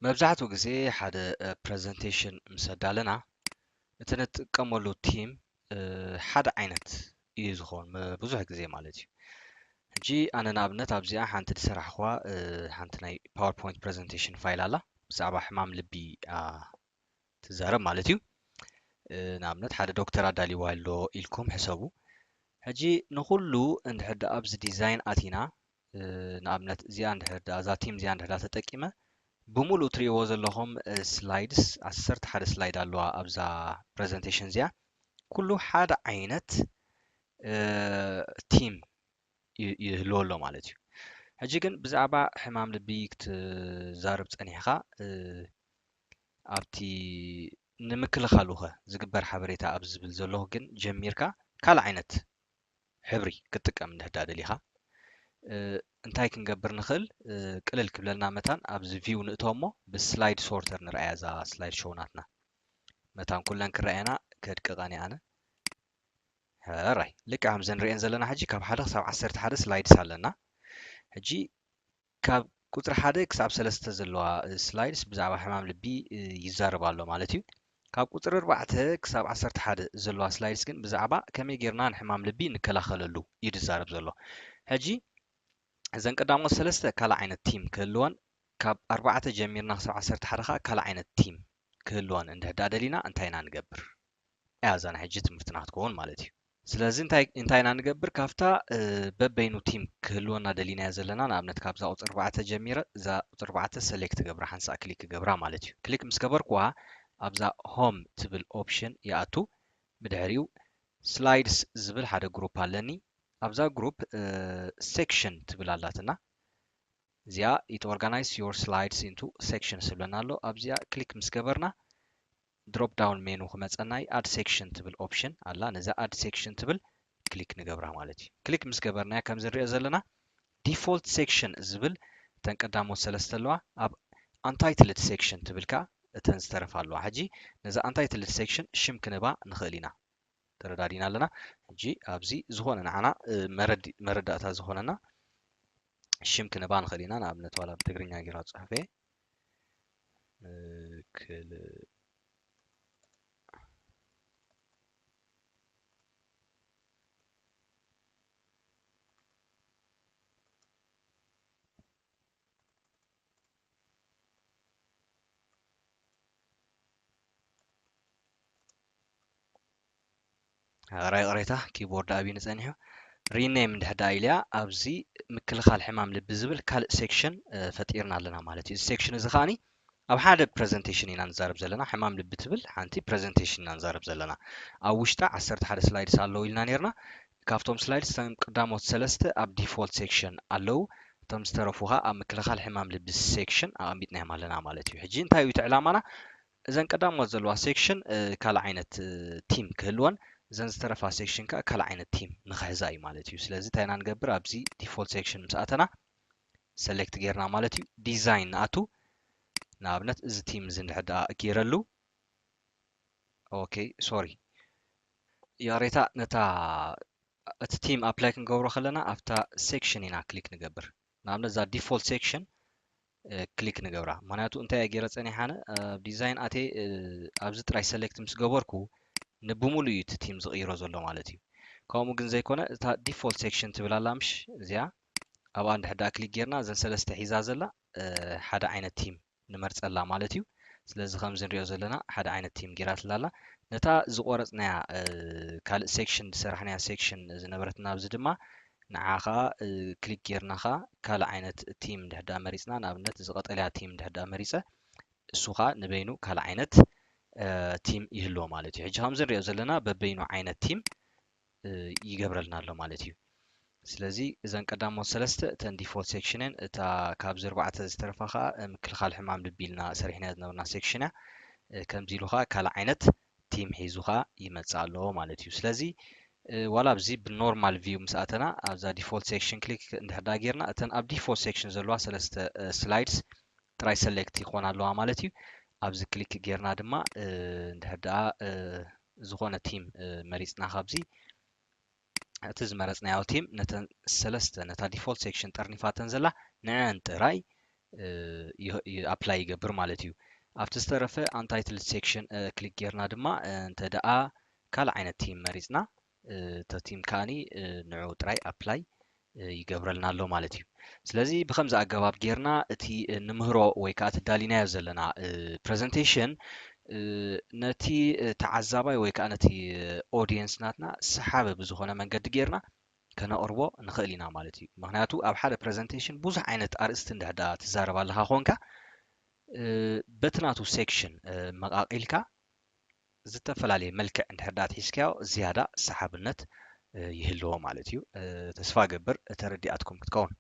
መብዛሕትኡ ግዜ ሓደ ፕረዘንቴሽን ምስ ኣዳለና እቲ ንጥቀመሉ ቲም ሓደ ዓይነት እዩ ዝኸውን ብዙሕ ግዜ ማለት እዩ። ሕጂ ኣነ ንኣብነት ኣብዚኣ ሓንቲ ዝሰራሕኹዋ ሓንቲ ናይ ፓወርፖይንት ፕረዘንቴሽን ፋይል ኣላ፣ ብዛዕባ ሕማም ልቢ ትዛረብ ማለት እዩ። ንኣብነት ሓደ ዶክተር ኣዳልይዋ ኣሎ ኢልኩም ሕሰቡ። ሕጂ ንኹሉ እንድሕር ደኣ ኣብዚ ዲዛይን ኣቲና ንኣብነት እዚኣ እንድሕር ደኣ እዛ ቲም እዚኣ እንድሕር ደኣ ተጠቂመ ብምሉእ ትሪእዎ ዘለኹም ስላይድስ ዓሰርተ ሓደ ስላይድ ኣለዋ ኣብዛ ፕረዘንቴሽን እዚኣ ኩሉ ሓደ ዓይነት ቲም ይህልዎ ኣሎ ማለት እዩ። ሕጂ ግን ብዛዕባ ሕማም ልቢ ክትዛረብ ጸኒሕኻ ኣብቲ ንምክልኻሉኸ ዝግበር ሓበሬታ ኣብዚ ዝብል ዘለኹ ግን ጀሚርካ ካልእ ዓይነት ሕብሪ ክትጥቀም እንድሕዳ ደሊኻ እንታይ ክንገብር ንኽእል? ቅልል ክብለልና መታን ኣብዚ ቪው ንእቶ እሞ ብስላይድ ሶርተር ንርኣያ እዛ ስላይድ ሾው ናትና። መታን ኩለን ክረኣየና ከድቅቐን እየ ኣነ። ሕራይ ልክዕ ከምዘን ንሪኤን ዘለና ሕጂ ካብ ሓደ ክሳብ ዓሰርተ ሓደ ስላይድስ ኣለና። ሕጂ ካብ ቁፅሪ ሓደ ክሳብ ሰለስተ ዘለዋ ስላይድስ ብዛዕባ ሕማም ልቢ ይዛረብ ኣሎ ማለት እዩ። ካብ ቁፅሪ ኣርባዕተ ክሳብ ዓሰርተ ሓደ ዘለዋ ስላይድስ ግን ብዛዕባ ከመይ ጌርና ንሕማም ልቢ ንከላኸለሉ እዩ ዝዛረብ ዘሎ። ሕጂ እዘን ቀዳሞት ሰለስተ ካልእ ዓይነት ቲም ክህልወን ካብ ኣርባዕተ ጀሚርና ክሳብ ዓሰርተ ሓደ ከዓ ካልእ ዓይነት ቲም ክህልወን እንድሕዳ ደሊና እንታይ ኢና ንገብር? እያ እዛ ናይ ሕጂ ትምህርትና ክትከውን ማለት እዩ። ስለዚ እንታይ እንታይ ኢና ንገብር? ካብታ በበይኑ ቲም ክህልወና ደሊናዮ ዘለና ንኣብነት ካብዛ ቁፅሪ ኣርባዕተ ጀሚረ እዛ ቁፅሪ ኣርባዕተ ሰሌክት ገብራ ሓንሳእ ክሊክ ገብራ ማለት እዩ። ክሊክ ምስ ገበርኩዋ ኣብዛ ሆም ትብል ኦፕሽን ይኣቱ። ብድሕሪኡ ስላይድስ ዝብል ሓደ ግሩፕ ኣለኒ። ኣብዛ ግሩፕ ሴክሽን ትብል ኣላትና። እዚኣ it organize your slides into section ስብለና ኣሎ። ኣብዚኣ ክሊክ ምስ ገበርና ድሮፕ ዳውን ሜኑ ክመፀና እዩ። ኣድ ሴክሽን ትብል ኦፕሽን ኣላ። ነዛ ኣድ ሴክሽን ትብል ክሊክ ንገብራ ማለት እዩ። ክሊክ ምስ ገበርናያ ከምዚ ንሪኦ ዘለና ዲፎልት ሴክሽን ዝብል እተን ቀዳሞት ሰለስተ ኣለዋ። ኣብ ኣንታይትልድ ሴክሽን ትብል ከዓ እተን ዝተረፋ ኣለዋ። ሕጂ ነዛ ኣንታይትልድ ሴክሽን ሽም ክንባ ንኽእል ኢና። ተረዳዲና ኣለና። ሕጂ ኣብዚ ዝኾነ ንዓና መረዳእታ ዝኾነና ሽም ክንባ ንኽእል ኢና። ንኣብነት ዋላ ብትግርኛ ጌራ ፅሑፈ ክል ኣራይ ቅሬታ ኪቦርድ ኣብዩኒ ጸኒሑ። ሪኔም እንድሕዳ ኢልያ ኣብዚ ምክልኻል ሕማም ልቢ ዝብል ካልእ ሴክሽን ፈጢርና ኣለና ማለት እዩ። እዚ ሴክሽን እዚ ከዓኒ ኣብ ሓደ ፕረዘንቴሽን ኢና ንዛረብ ዘለና። ሕማም ልቢ ትብል ሓንቲ ፕረዘንቴሽን ኢና ንዛረብ ዘለና። ኣብ ውሽጣ ዓሰርተ ሓደ ስላይድስ ኣለዉ ኢልና ነርና። ካብቶም ስላይድስ እተን ቀዳሞት ሰለስተ ኣብ ዲፎልት ሴክሽን ኣለዉ። እቶም ዝተረፉ ከኣ ኣብ ምክልኻል ሕማም ልቢ ሴክሽን ኣቐሚጥናዮም ኣለና ማለት እዩ። ሕጂ እንታይ እዩ እቲ ዕላማና? እዘን ቀዳሞት ዘለዋ ሴክሽን ካልእ ዓይነት ቲም ክህልወን እዘን ዝተረፋ ሴክሽን ከዓ ካልእ ዓይነት ቲም ንክሕዛ እዩ ማለት እዩ። ስለዚ እንታይ ኢና ንገብር? ኣብዚ ዲፎልት ሴክሽን ምስ ኣተና ሰሌክት ጌርና ማለት እዩ ዲዛይን ንኣቱ። ንኣብነት እዚ ቲም እዚ እንድሕር ደኣ ገይረሉ ኦኬ ሶሪ ይቕሬታ ነታ እቲ ቲም ኣፕላይ ክንገብሮ ከለና ኣብታ ሴክሽን ኢና ክሊክ ንገብር። ንኣብነት እዛ ዲፎልት ሴክሽን ክሊክ ንገብራ። ምክንያቱ እንታይ እየ ገይረ ጸኒሓነ ኣብ ዲዛይን ኣትየ ኣብዚ ጥራይ ሰሌክት ምስ ገበርኩ ንብሙሉ እዩ እቲ ቲም ዝቕይሮ ዘሎ ማለት እዩ። ከምኡ ግን ዘይኮነ እታ ዲፎልት ሴክሽን ትብል ኣላ ምሽ እዚኣ ኣብኣ እንድሕዳ ክሊክ ጌርና እዘን ሰለስተ ሒዛ ዘላ ሓደ ዓይነት ቲም ንመርጸላ ማለት እዩ። ስለዚ ከምዚ ንሪኦ ዘለና ሓደ ዓይነት ቲም ጌራትላ ኣላ። ነታ ዝቆረጽናያ ካልእ ሴክሽን ዝሰራሕናያ ሴክሽን ዝነበረትና ኣብዚ ድማ ንዓ ኸኣ ክሊክ ጌርና ኸኣ ካልእ ዓይነት ቲም እንድሕዳ መሪጽና ንኣብነት እዚ ቀጠልያ ቲም እንድሕዳ መሪጸ እሱ ኸኣ ንበይኑ ካልእ ዓይነት ቲም ይህልዎ ማለት እዩ። ሕጂ ከምዚ ንሪኦ ዘለና በበይኑ ዓይነት ቲም ይገብረልና ኣሎ ማለት እዩ። ስለዚ እዘን ቀዳሞት ሰለስተ እተን ዲፎልት ሴክሽንን እታ ካብዚ ኣርባዕተ ዝተረፋ ከዓ ምክልኻል ሕማም ልቢ ኢልና ሰሪሕናዮ ዝነበርና ሴክሽን እያ። ከምዚ ኢሉ ከዓ ካልእ ዓይነት ቲም ሒዙ ከዓ ይመፅእ ኣለዎ ማለት እዩ። ስለዚ ዋላ ኣብዚ ብኖርማል ቪው ምስ ኣተና ኣብዛ ዲፎልት ሴክሽን ክሊክ እንድሕር ዳ ጌርና እተን ኣብ ዲፎልት ሴክሽን ዘለዋ ሰለስተ ስላይድስ ጥራይ ሰሌክት ይኾና ኣለዋ ማለት እዩ። ኣብዚ ክሊክ ጌርና ድማ እንድሕር ደኣ ዝኾነ ቲም መሪፅና ካብዚ እቲ ዝመረፅናዮ ቲም ነተን ሰለስተ ነታ ዲፎልት ሴክሽን ጠርኒፋተን ዘላ ንዐን ጥራይ apply ይገብር ማለት እዩ። ኣብቲ ዝተረፈ untitled section click ጌርና ድማ እንተ ደኣ ካልእ ዓይነት theme መሪጽና እቲ theme ከኣኒ ንዑ ጥራይ apply ይገብረልና ኣሎ ማለት እዩ። ስለዚ ብከምዚ ኣገባብ ጌርና እቲ ንምህሮ ወይ ከዓ እቲ ዳሊናዮ ዘለና presentation ነቲ ተዓዛባይ ወይ ከዓ ነቲ audience ናትና ሰሓቢ ብዝኾነ መንገዲ ጌርና ከነቕርቦ ንኽእል ኢና ማለት እዩ። ምክንያቱ ኣብ ሓደ presentation ብዙሕ ዓይነት ኣርእስቲ እንድሕር ደኣ ትዛረብ ኣለኻ ኮንካ በቲ ናቱ section መቓቒልካ ዝተፈላለየ መልክዕ እንድሕር ደኣ ትሒዝካዮ ዝያዳ ሰሓብነት ይህልዎ ማለት እዩ። ተስፋ ገብር ተረዲኣትኩም ክትከውን።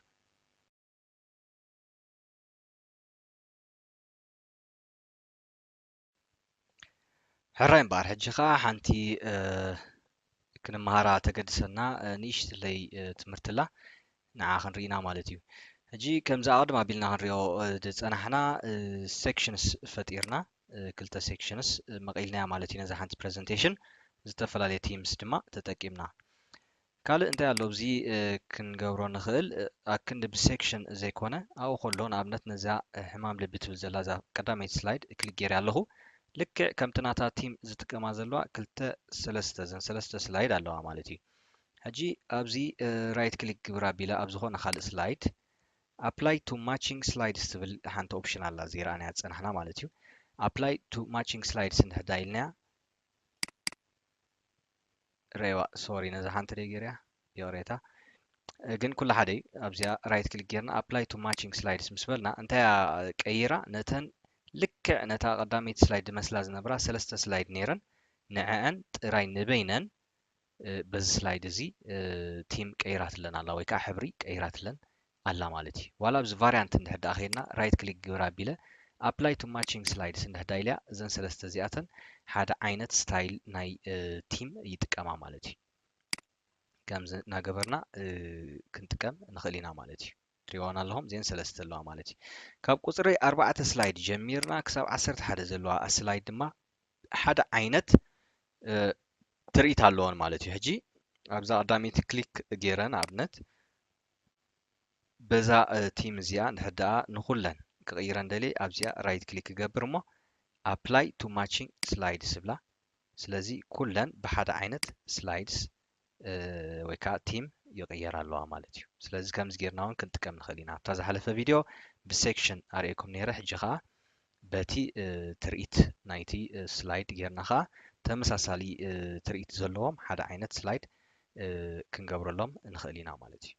ሕራይ እምበኣር ሕጂ ኸዓ ሓንቲ ክንመሃራ ተገድሰና ንእሽትለይ ትምህርቲ ኣላ፣ ንዓ ክንርኢና ማለት እዩ። ሕጂ ከምዚ ኣቐድም ኣቢልና ክንሪኦ ዝፀናሕና sections ፈጢርና፣ ክልተ sections መቒልናያ ማለት እዩ። ነዛ ሓንቲ presentation ዝተፈላለየ themes ድማ ተጠቂምና። ካልእ እንታይ ኣሎ ኣብዚ ክንገብሮ ንኽእል? ኣክንዲ ብsection ዘይኮነ ኣብኡ ከሎ ንኣብነት ነዛ ሕማም ልቢ ትብል ዘላ እዛ ቀዳመይቲ slide click ገይረ ኣለኹ። ልክዕ ከምቲ ናታ theme ዝጥቀማ ዘለዋ ክልተ ሰለስተ እዘን ሰለስተ slide ኣለዋ ማለት እዩ። ሕጂ ኣብዚ right click ግብር ኣቢለ ኣብ ዝኾነ ካልእ slide apply to matching slides ትብል ሓንቲ option ኣላ ዘይረኣናያ ዝፀናሕና ማለት እዩ። Apply to matching slides እንድሕር ደኣ ኢልናያ ረይዋ sorry ነዛ ሓንቲ ደይ ገይረያ ይቕሬታ። ግን ኩሉ ሓደ እዩ። ኣብዚኣ right click ጌርና apply to matching slides ምስ በልና እንታይ እያ ቀይራ? ነተን ልክዕ ነታ ቀዳመይቲ slide ዝመስላ ዝነብራ ሰለስተ slide ነይረን ንዐአን ጥራይ ንበይነን በዚ slide እዚ theme ቀይራትለን ኣላ ወይ ከዓ ሕብሪ ቀይራትለን ኣላ ማለት እዩ። ዋላ ኣብዚ variant እንድሕር ደኣ ከይድና right click ግብር ኣቢለ apply to matching slides እንድሕር ደኣ ኢለያ እዘን ሰለስተ እዚኣተን ሓደ ዓይነት style ናይ theme ይጥቀማ ማለት እዩ። ከምዚ እናገበርና ክንጥቀም ንኽእል ኢና ማለት እዩ። ትሪእዋን ኣለኹም እዚአን ሰለስተ ኣለዋ ማለት እዩ። ካብ ቁፅሪ ኣርባዕተ slide ጀሚርና ክሳብ ዓሰርተ ሓደ ዘለዋ slide ድማ ሓደ ዓይነት ትርኢት ኣለዎን ማለት እዩ። ሕጂ ኣብዛ ቀዳመይቲ click ገይረ ንኣብነት በዛ theme እዚኣ እንድሕር ደኣ ንኹለን ክቕይረን ደልየ ኣብዚኣ right click ክገብር እሞ apply to matching slides እብላ። ስለዚ ኩለን ብሓደ ዓይነት slides ወይ ከዓ theme ይቕየራ ኣለዋ ማለት እዩ። ስለዚ ከምዚ ጌርና እውን ክንጥቀም ንኽእል ኢና። ኣብታ ዝሓለፈ video ብsection ኣርእየኩም ነይረ። ሕጂ ከዓ በቲ ትርኢት ናይቲ slide ጌርና ከዓ ተመሳሳሊ ትርኢት ዘለዎም ሓደ ዓይነት slide ክንገብረሎም ንኽእል ኢና ማለት እዩ።